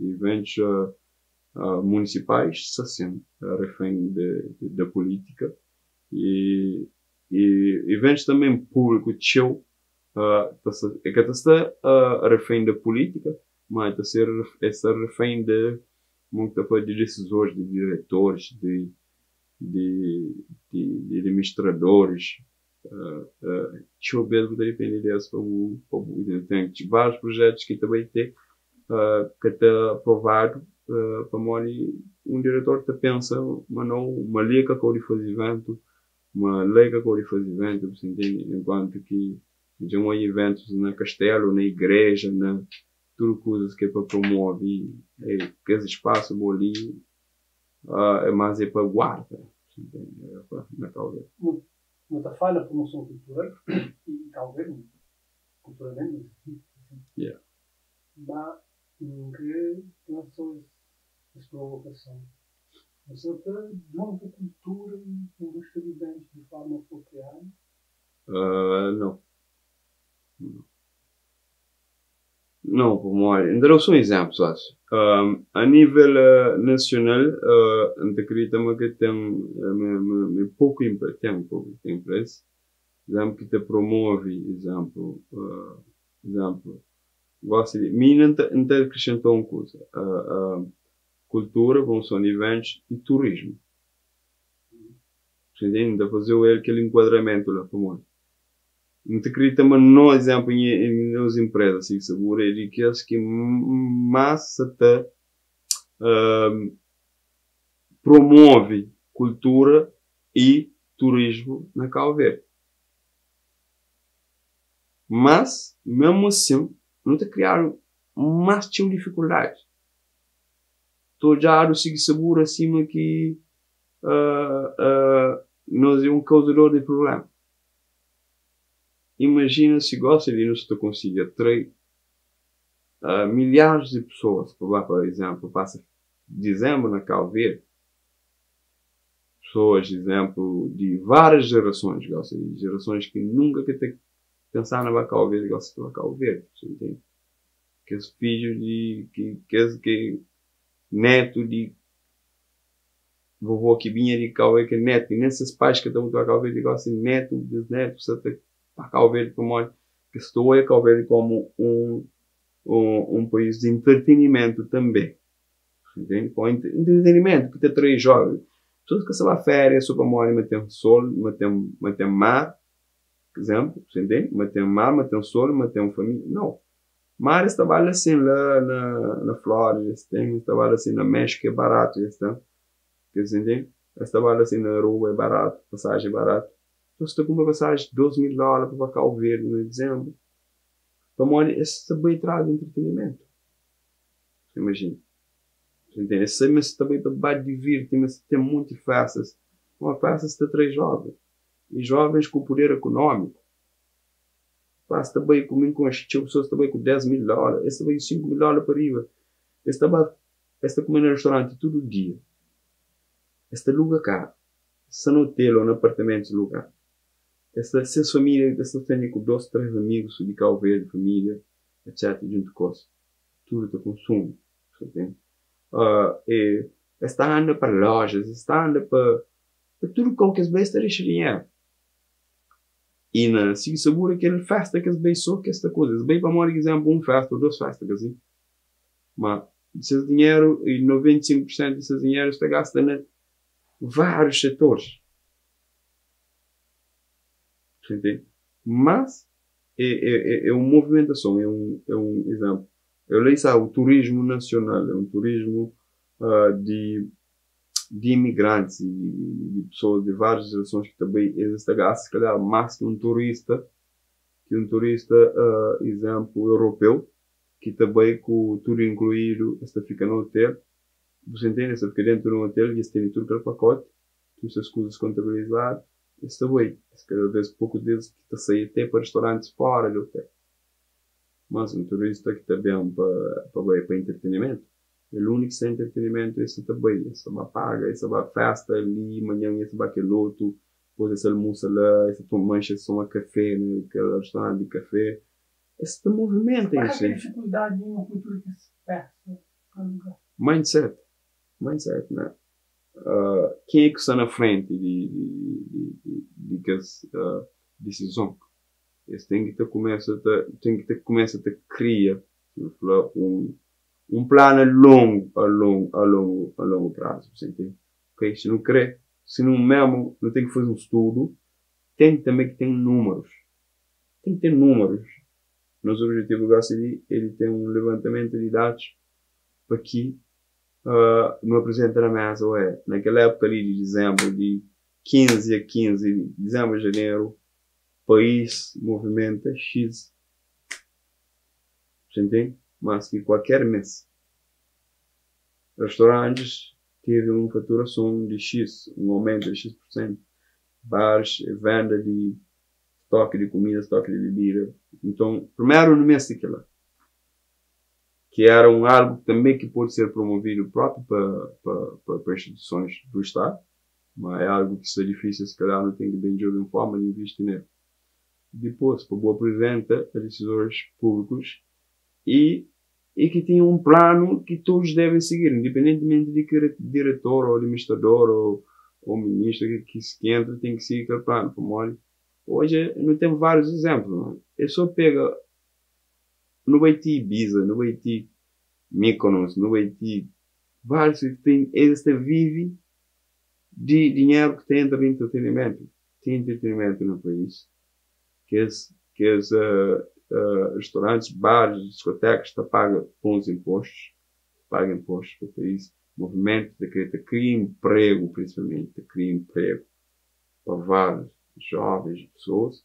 eventos municipais, assim, refém da política, e eventos também público, tchau, é que está refém da política, mas está ser refém de muita coisa, de decisores, de diretores, de di administradoris. Txeu bes bu ta dipende di es pa bu ten várius projetus ki ta bai te ka ta aprovadu pamodi un diretor ta pensa ma nau, ma li é ka kau di faze iventu, ma la é ka kau di faze iventu, bu ntende? Enkuantu ki dja N odja iventus na kastelu, na igreja, na tudu kuzas ki é pa promove kes spasu bo li é más é pa guarda na Cabo Verde. Nu ta fala promoson kultural i talvez kulturalmente nu existe assim. Ma N kre lansa es provokason. Você ta junta kultura i indústria di iventus di forma apropriadu? Nau. Nau, pamodi, N ta da-u so un izénplu sósiu. A nível nasional, N ta kridita ma ka ten, ma é poku ten poku enpresa, izénplu, ki ta promove, izénplu, izénplu, gosi di, mi N ta akrisenta un kuza, kultura, promoson di iventus i turismu. Entende? N ta faze-u el kel enkuadramentu la, pamodi N ta kridita ma nos, izénplu, nos enpreza Sig Sabura é di kes ki más sa ta promove kultura i turismu na Cabo Verde. Mas, mesmu asin, nu ta kriadu más txeu difikuldadi. Ta odjadu Sig Sabura sima ki nos é un kauzador di prubléma. Imajina si gosi li nu sta konsigi atrai milharis di pesoas pa ba, pa izénplu, pasa dizénbru na Cabo Verde. Pesoas, izénplu, di várias jerasons, gosi li, jerasons ki nunka ka ta pensa na ba Cabo Verde, gosi ta ba Cabo Verde, bu ntende? Kes fidju di, kes ki netu di vovô ki binha di Cabo Verde, ki netu, ki nen ses pais ka ta mutu ba Cabo Verde, gosi netu, bisnetu sa ta ba Cabo Verde pamodi ki sta oia Cabo Verde komu un país di entretenimentu tanbe. Entende? Com entretenimentu ki ta atrai jovens. Pessoas ka sa ba férias so pamodi ma ten sol, ma ten mar, por exemplo, você entende? Ma ten mar, ma ten sol, ma ten família. Não. Mar es ta ba la sin la na Flórida, es ten, es ta ba la sin na Méxiku, é baratu, es ten. Você entende? Es ta ba la sin na Aruba, é baratu, passagem é baratu. Então, se ta kumpra passagem 2000 dólares pa ba Cabo Verde na dezembro, pamodi es ta bai traz di entretenimento. Imagina. Você entende? Es sabe ma es ta bai pa ba divirti, mas ten monti festas. Uma festa ta atrai jovens. E jovens ku poder econômico. Basta bai ku mim com as pessoas ta bai ku 10 mil dólares, es ta bai 5 mil dólares pa riba. Es ta ba, es ta kume na restaurante tudu dia. Es ta aluga carro. Sta no hotel ou na apartamentos lugar. Es ta, ses família, es ta tene ku dois, três amigos di Cabo Verde, família, etc. Junto com eles. Tudo ta consumo. Você entende? E, es ta anda pa lojas, es ta anda pa tudo kau ki es bai, es ta dexa dinheiro. E na Sig Sabura, aquele festa que es bai só que esta coisa. Es bai pa modo de exemplo, um festa ou duas festas, assim. Mas ses dinheiro, e 95% de ses dinheiro está gasta na vários setores. Você entende? Mas é uma movimentação, é um exemplo. Eu leio, sabe, o turismo nacional, é um turismo de imigrantes e de pessoas de várias gerações que também existem, se calhar mais que um turista, exemplo, europeu, que também com tudo incluído, está fica no hotel. Você entende? Você fica dentro de um hotel e eles têm tudo aquele pacote, todas as coisas contabilizadas, está bem. Cada vez pouco deles que está sair até para restaurantes fora do hotel. Mas um turista que está bem para entretenimento, ele único sem entretenimento, esse também, esse vai paga, esse vai festa ali, manhã esse vai aquele outro, depois esse almoça lá, esse toma mancha, esse toma café naquele restaurante de café. Esse te movimenta Qual é a dificuldade em uma cultura que se persa para lugar? Mindset. Mindset, né? Quem é que está na frente de que decisão? Eles têm que ter começa a tem que ter começa a ter cria um plano a longo a longo a longo a longo prazo, você entende? Ok, se não crê Se nu mesmu nu ten ki faze un studu, ten tanbe ki ten númerus. Ten ki ten númerus. Nos objetivu gosi li é di ten un levantamentu di datus pa ki nu aprizenta na mesa, oé, na kel épuka li di dizembru, di 15 a 15 di dizembru a janeru, país movimenta X. Você entende? Más ki kualker mês. Restaurantes teve un faturason di X, un aumentu di X pur sentu. Bares, venda di stoki di kumida, stoki di bebida. Nton, primeru nu meste kel-la, ki éra un algu tanbe ki pode ser promovidu própi pa instituisons du Stadu, ma é algu ki sta difísil, si kalhar nu ten ki ben djobe un forma di invisti nel. Dipôs, pa bu aprizenta a disizoris públikus y y ki tinha un planu ki todos devem seguir, independentemente di ki diretor ou administrador ou ministro ki ki entra ten ki sigui kel planu, pamodi hoje nu ten vários exemplos, não é? É só pega nu bai ti Ibiza, nu bai ti Mykonos, nu bai ti vários ki ten, eles ta vive di dinheru ki ta entra di entretenimento, ten entretenimento na país, kes kes restaurantes, bares, discotecas ta paga bons impostos, paga impostos pa país, movimento ta kria, ta kria emprego, principalmente ta kria emprego pa vários jovens e pessoas,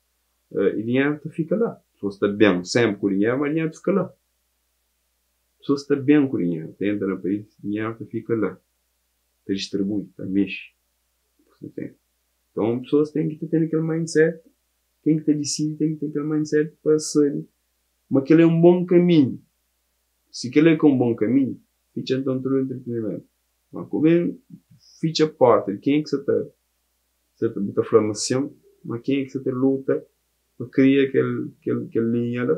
e dinheru ta fika la. Pessoas ta ben sempre ku dinheru, ma dinheru ta fika la. Pessoas ta ben ku dinheru, ta entra na país, dinheru ta fika la, ta distribui, ta mexe. Então, pessoas têm que ter aquele mindset, quem que ta disidi ten ki ten kel mindset pa sabe ma kel é un bon kaminhu. Si kel é ka un bon kaminhu, fitxa nton tudu entretenimentu. Ma ku ben fitxa porta di kenha ki sa ta sa ta bu ta fla ma sin, ma kenha ki sa ta luta pa kria kel kel kel linha la,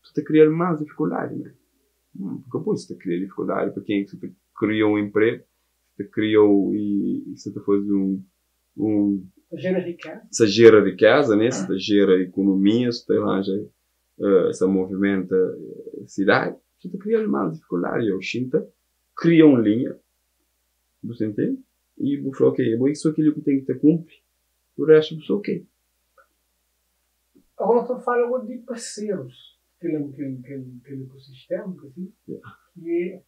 sa ta kria-l mas difikuldadi me. Ka pode sa ta kria difikuldadi pa kenha ki sa ta kria un empregu, sa ta kria-u i sa ta faze un un. Ta jera rikéza. Sa jera rikéza, né? Sa ta jera ikonomia, sa ta ranja, sa movimenta sidadi. Sa ta kria más difikuldadi. Eu xinta, kria un linha, bu ta intende? I bu fla, ok, abo é so kili ku ten ki ta kunpri, o restu bu sta ok. Agora nu ta fala ago di parserus, kel kel kel ekosistema, ki si, ki é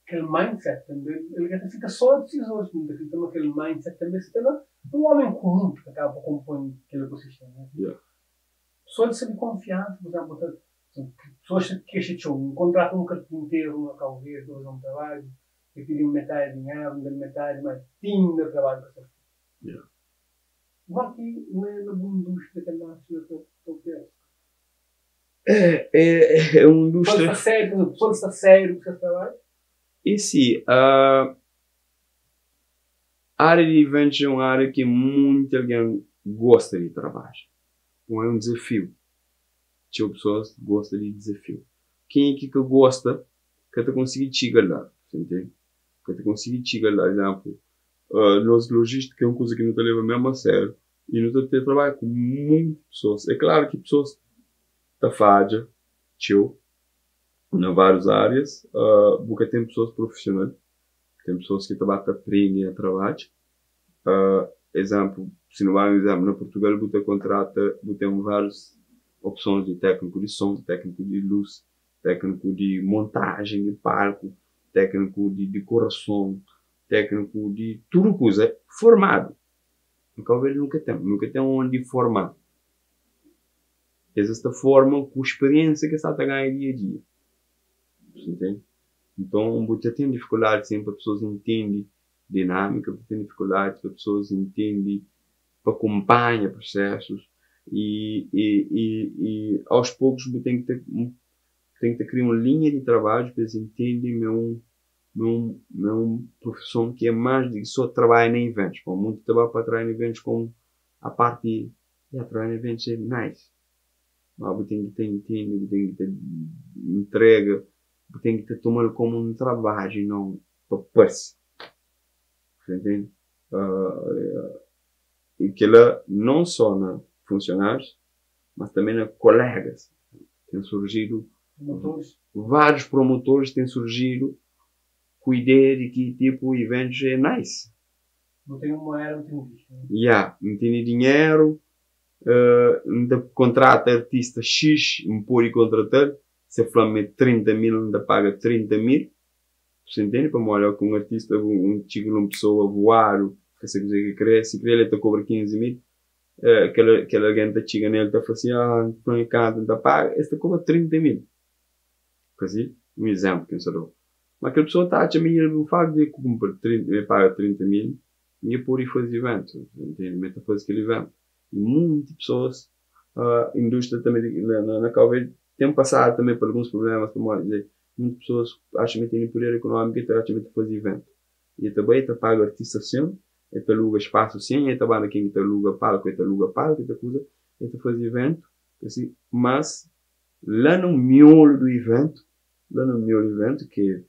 Kel mindset tanbe, el ka ta fika so na disizons, mi ta kridita ma kel mindset tanbe sta na un omi kumun ki ta kaba pa konpoi kel ekosistema. Pesoas di sabe konfiansa, pur izénplu, ta pesoas ta kexa txeu, N kontrata un karpinteru na Kau Verdi pa faze un trabadju, el pidi-m metadi dinheru, N da-l metadi, ma ti inda trabadju ka sta fetu. Kuma ki na bu indústria kel lance la ta opera? É, é, é un indústria. Pessoal sta sério, pessoal sta sério ku ses trabalho? E si, a área di eventos é un área ki munti algen gosta di trabadja. Bon, é un dizafiu. Txeu pesoas gosta di dizafiu. Kenha ki ka gosta ka ta konsigi txiga la, sa ntende? Ka ta konsigi txiga la. Izenplu, nos lojistika é un kuza ki nu ta leba mesmu a sériu. I nu ta ten trabadju ku monti pesoas. É klaru ki pesoas ta fadja txeu na várius árias. Bu ka ten pesoas profisional. Ten pesoas ki ta ba ta prende na trabadja. Izénplu, si nu ba un izénplu, na Purtugal bu ta kontrata, bu ten várius opsons di tékniku di son, tékniku di lus, tékniku di montajen di palku, tékniku di dikorason, tékniku di tudu kuza formadu. Na Cabo Verde nunka ten, nunka ten ondi forma. Es es ta forma ku speriensia ki es sa ta ganha dia a dia. Entende? Nton bu ta ten difikuldadi sin pa pesoas intende dinamika, bu ta ten difikuldadi pa pesoas intende, pa kunpanha prusesus i i i i aos pokus bu ten ki ta ten ki ta kria un linha di trabadju pa es intende ma é un Ma é un ma é un profison ki é más di ki só trabadja na iventus. Pamodi munti ta ba pa trabadja na iventus komu a parti, ya, trabadja na iventus é nice. Ma bu ten ki ta intende, bu ten ki ta ntrega, bu ten ki ta toma-l komu un trabadju i non pa parse. Bu ta intende? I kila non só na funsionárius, mas tanbe na kolégas. Ten surjidu Várius promotoris ten surjidu ku ideia di ki tipu iventus é nice. Bu ten un moeda, bu ten un bichu. Ya, N tene dinheru, N ta kontrata artista X, N pode kontrata-l, se el fla-m ma é 30 mil, N ta paga 30 mil. Você entende? Pamodi óki un artista, un txiga un pesoa voadu, ka sabe kuzê ki krê, si krê el ta kobra 15 mil, kel algen ta txiga nel ta fla si, ah, N fla-m kantu N ta paga, es ta kobra 30 mil. Kasi, un izénplu ki N sta da-u. Ma kel pesoa ta atxa ma el, o faktu di el kunpra 30, el paga 30 mil, el pode faze ivéntu, entende? Ma el ta faze kel ivéntu. I munti pesoas, indústria tanbe na Kau Verdi ten pasadu tanbe pa alguns prublémas pamodi munti pesoas atxa ma el tene puder ekonómiku i ta atxa ma el ta faze ivéntu. I el ta bai, el ta paga artista sin, el ta aluga spasu sin, el ta ba na ken ki ta aluga palku, el ta aluga palku, el ta kuza, el ta faze ivéntu, asi. Mas la na miolu du ivéntu, la na miolu du ivéntu, ki é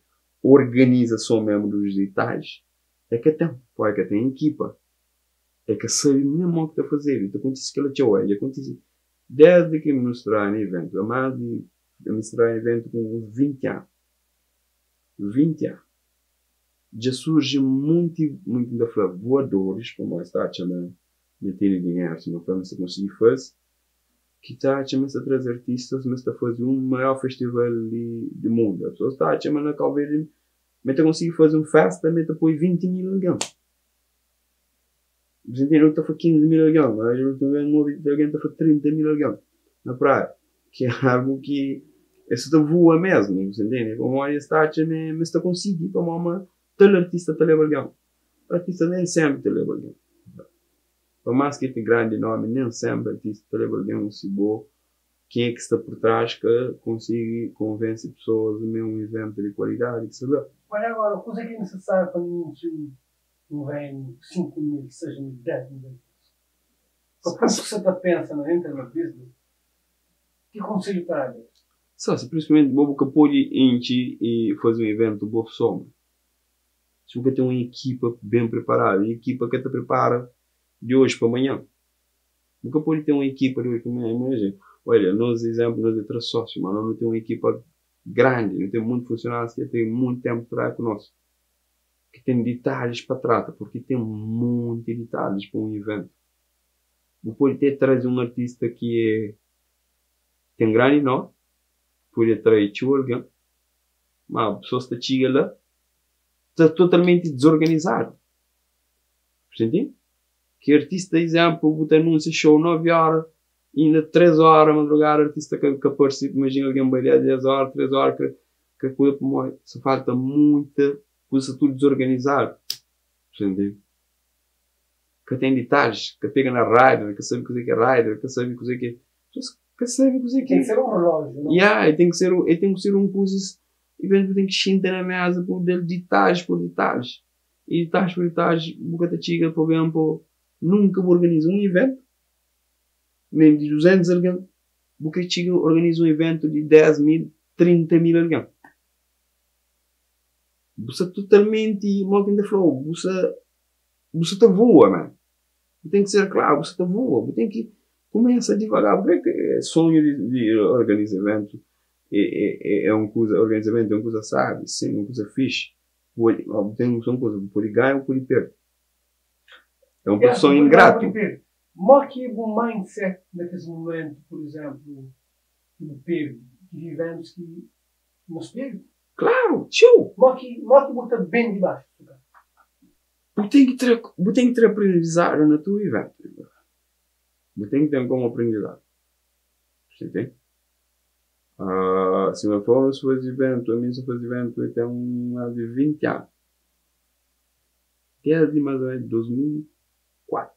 organizason mesmu dus detalhis, é ka ten, poi ka ten ekipa. É ka sabe nen mo ki ta fazedu. I ta kontise kel-la txeu. Dja kontise desdi ki N misturaba na ivéntu. É más di, N misturaba na ivéntu ku uns 20 anu. 20 anu. Dja surji munti, munti N ta fla voadoris, pamodi es ta atxa ma mi tene dinheru, si ma fla ma es ta konsigi faze, ki ta atxa ma es ta traze artistas, ma es ta faze un maior festival di mundu. Pesoas ta atxa ma na Kau Verdi ma e ta konsigi faze un festa ma e ta poi 20 mil algen. Você entende? Ta fla 15 mil algen, mas eu também não ouvi alguém ta fla 30 mil algen na praia, que é algo que isso ta voa mesmo, você entende? Pamodi es ta atxa ma es ta konsigi, pamodi ma tal artista ta leba algen. Artista nem sempre ta leba algen. Pa más ki ten grandi nomi, nem sempre artista ta leba algen si bo ken é ki sta por trás ka konsigi konvense pesoas ma é un iventu di kualidadi ki sta la. Mas agora, kuza ki é nisisáriu pa intxi un venue 5 mil, 6 mil, 10 mil algen? Pa pouku ki sa ta pensa na entra na business, ki konselhu ta da? Só, si prinsipalmenti bo bu ka pode intxi i faze un iventu bo só, man. Si bu ka ten un ekipa ben preparadu, i ekipa ka ta prepara di oji pa manhan. Bu ka pode ten un ekipa di oji pa manhan. Imajina, olha, nos izénplu, nos é 3 sósiu, ma nos nu ten un ekipa grandi, nu ten monti funsionárius ki ten monti ténpu ta trabadja ku nos, ki ten ditalhis pa trata, purki ten monti ditalhis pa un ivéntu. Bu pode te traze un artista ki é ten grandi nómi, pode atrai txeu algen, ma pesoas ta txiga la, ta totalmenti dizorganizadu. Bu ta ntende? Ki artista, izénplu, bu ta anúnsia xou 9 óra, inda 3 óra madrugada artista ka parse. Imajina algen bai 10 óra, 3 óra ka kuza pamodi sa falta muita kuza, sta tudu dizorganizadu. Bu ta ntende? Ka ten ditalhis, ka pega na rider, ka sabe kuzê ki é rider, ka sabe kuzê ki é. Pesoas ka sabe kuzê ki é. Ten ki ser un relójiu, nau? Ya, e ten ki ser, e ten ki ser un kuzas, i bu ten ki xinta na meza pa bu da-l ditalhis por ditalhis. I ditalhis por ditalhis, bu ka ta txiga pa ben pa nunka bu organiza un iventu, nen di 200 algen, bu kre txiga organiza un iventu di 10 mil, 30 mil algen. Bu sta totalmenti, mo ki N ta fla-u, bu sta ta voa, man. Bu ten ki ser klaru, bu sta ta voa, bu ten ki kumesa divagar. Bu kre ki sonhu di organiza iventu é un kuza, organiza iventu é un kuza sabi, sin, un kuza fixi. Bu ten noson kuza, bu pode ganha, bu pode perde. É un profison ingratu. Mo ki é bu mindset na kes momentu, por izénplu, ki bu perde, ki iventus ki nhos perde? Klaru, txeu! Mo ki bu ta ben di baxu? Bu ten ki tra aprendizadu na tudu iventu. Bu ten ki ten komu aprendizadu. Você entende? Si meu fla, se faze iventu, ami se faze iventu, e ten más di 20 anu. Desdi más o menos 2004.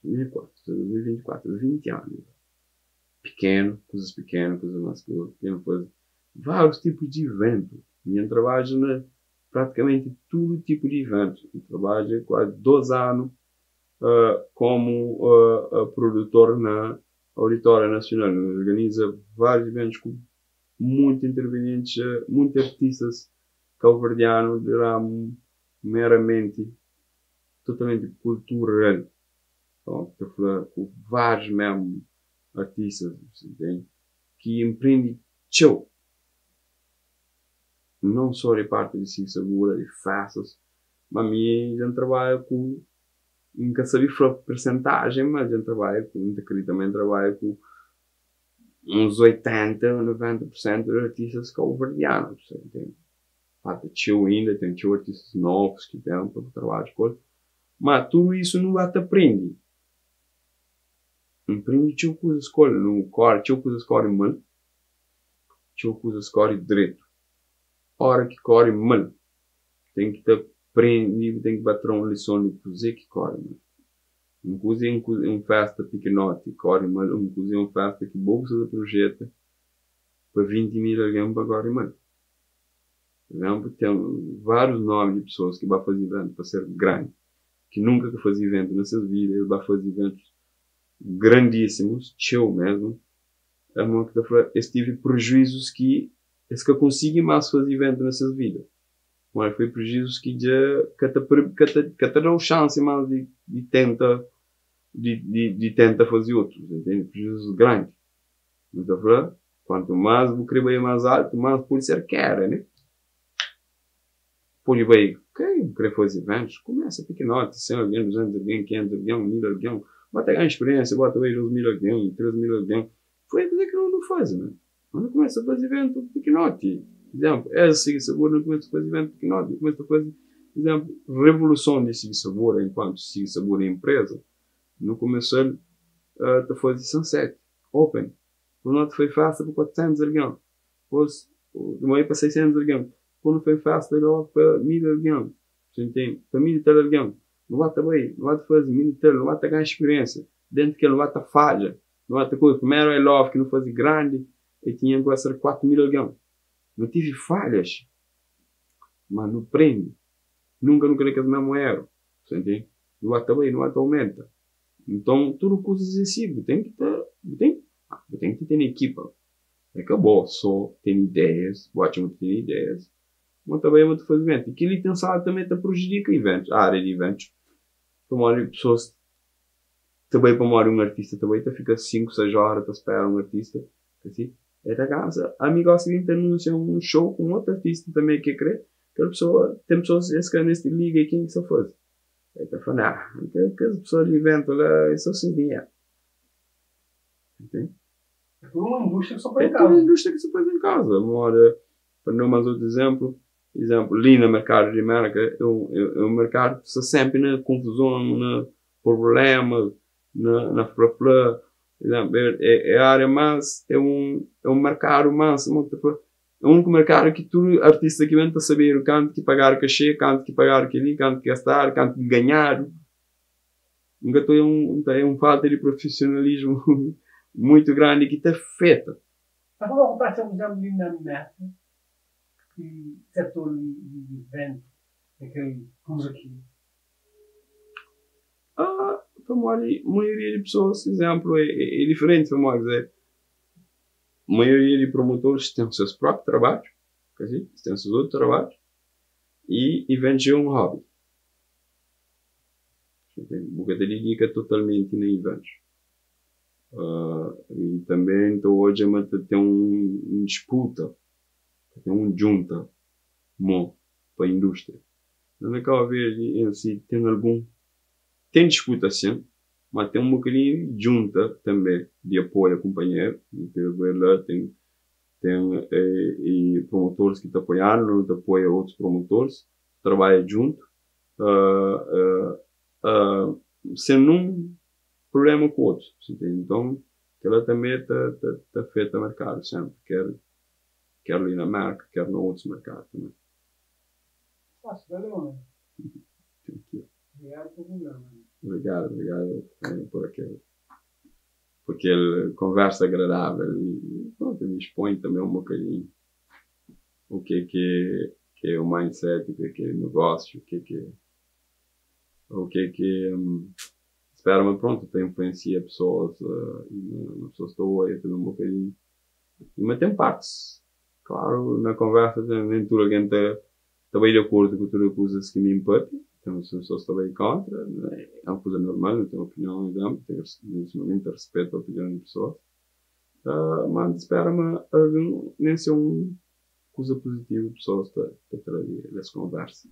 2004, 2024, 20 anu. Pikenu, kuzas pikenu, kuzas más pequeno, faze várius tipus di iventu. Nha trabadja na pratikamenti tudu tipu di iventu. N trabadja kuazi 2 anu komu produtor na Auditório Nacional. N organiza várius iventus ku monti intervenientes, monti artistas kauverdianu di ramu meramenti, totalmenti kultural. Então, ta fla ku várius mesmu artistas, entende? Ki N prende txeu. Não só di parti di Sigi Sabura, di festas. Ma mi dja N trabadja ku, N ka sabe fla persentajen, ma dja N trabadja ku, N ta kridita ma N trabadja ku uns 80, 90% di artistas kabuverdianu. Falta txeu inda, ten txeu artistas novus ki ten pa bu trabadja ku el. Ma tudu isu nu ba ta prende. N prende txeu kuzas ku el. Nu kóre, txeu kuzas kóre mal, txeu kuzas kóre dretu. Óra ki kóre mal, ten ki ta prende, bu ten ki ba tra un lison di kuzê ki kóre mal. Un kuza é un fésta pikinoti kóre mal, un kuza é un fésta ki bo bu sta ta projeta pa 20 mil algen pa kóre mal. Por exemplo, ten várius nomi di pessoas ki ba faze iventu pa ser grandi, ki nunka ka faze iventu na ses vida, es ba faze iventus grandíssimus, txeu mesmu. Alma ki ta fla, es tive prejuízus ki es ka konsigi más faze iventu na ses vida. Mas foi prejuízus ki dja ka ta ka ta ka ta dau xansi más di di tenta di di di tenta faze otus, entende? Prejuízus grandi. Nu ta fla, Kuantu más bu krê bai más altu, más pode ser keda, né? Pode bai, ok, bu krê faze iventus, kumesa pikinoti, 100 algen, 200 algen, 500 algen, 1000 algen, ba ta ganha spiriénsia, ba ta bai 2000 algen, 3000 algen. Foi kuzê ki nu faze, man. Nu kumesa faze iventu pikinoti. Izénplu, es Sigi Sabor, nu kumesa faze iventu pikinoti, nu kumesa faze, izénplu, revoluson di Sigi Sabor, enkuantu Sigi Sabor é inpreza, nu kumesa-l ta faze sunset, open. Un noti foi festa pa 400 algen, dipôs di manha pa 600 algen, dipôs nu foi festa di novu pa 1000 algen, sa ntende? Pa mil i tal algen. Nu ba ta bai, nu ba ta faze mil i tal, nu ba ta ganha spiriénsia. Déntu kel nu ba ta fadja, nu ba ta kuza. Primeru I Love ki nu faze grandi, el tinha kuase ser 4000 algen. Nu tive falhas, má nu prende. Nunka nu ka da kes mésmu éru, sa ntende? Nu ba ta bai, nu ba ta aumenta. Nton, tudu kuzas em si, bu ten ki ta, bu ten, bu ten ki tene ekipa. É ka bo so ten ideias, bu atxa ma tu tene ideias, ma ta bai ma tu faze iventu. I kel-li ten sadu tanbe ta prejudika iventus, ária di iventus, pamodi pesoas ta bai pamodi un artista ta bai ta fika 5, 6 óra ta spera un artista, asi, e ta kansa. Ami gosi li N ta anunsia un show ku un otu artista tanbe ki e kre, kel pesoa, ten pesoas es ka meste liga i ken ki sta faze. El ta fla, Nah, kes pessoa di iventu la é só ses dinheru. Entende? É tudu un indústria ki sta poi en kauza. É tudu un indústria ki sta poi en kauza. Moda, pa da más otu izénplu, izénplu, li na merkadu di Mérka é un é un merkadu ki sta sénpri na konfuzon, na prublémas, na na fla-fla. Izénplu, é é ária más, é un é un merkadu más, sima ta fla, É úniku merkadu ki tudu artista ki ben ta sabedu kantu ki pagadu kaxê, kantu ki pagadu kel-li, kantu ki gastadu, kantu ki ganhadu. N ka ta oja un, ta é un falta di profisionalismu muitu grandi ki ta afeta. Ta fla ku ta atxa un izénplu li na Merka ki setor di iventu é kel kuza ki. Ah, pamodi maioria di pesoas, izénplu, é diferenti pamodi, kizê, Maioria di promotores ten ses propi trabadju, ka si? Es ten ses otu trabadju y iventus é un hobby. Bu ka ta didika totalmenti na iventus. Y tanbe N ta odja ma ta ten un disputa, ta ten un djunta mo pa indústria. La na Kau Verdi en si ten algun, ten disputa sin, Ma ten un bokadinhu di djunta tanbe di apoia kunpanheru. Nu ta ver la ten ten promotoris ki ta apoianu, nu ta apoia otus promotoris, trabadja djuntu sen nun prublema ku otus. Nton kila tanbe ta ta afeta merkadu senpri, ker ker li na Merka, ker na otus merkadu tanbe. Thank you. Obrigado pa programa. Obrigado, obrigado também por aquele, por aquele conversa agradável e pronto, me expõe também um bocadinho o que é que, que é o mindset, o que é que é negócio, o que é que é, o que é que hum, espero mas pronto, te influencia pessoas uh, e na pessoas estou aí também um bocadinho e mas tem partes, claro, na conversa nem tudo alguém tá ta bai di akordu ku tudu kuzas ki mi N papia, ten pesoas ta bai kontra, é un kuza normal, nu ten opinion, izénplu, ten mi ta rispeta opinion di pesoas, ma N ta spera ma algen, nen si é un kuza puzitivu pesoas ta tra di es konversa.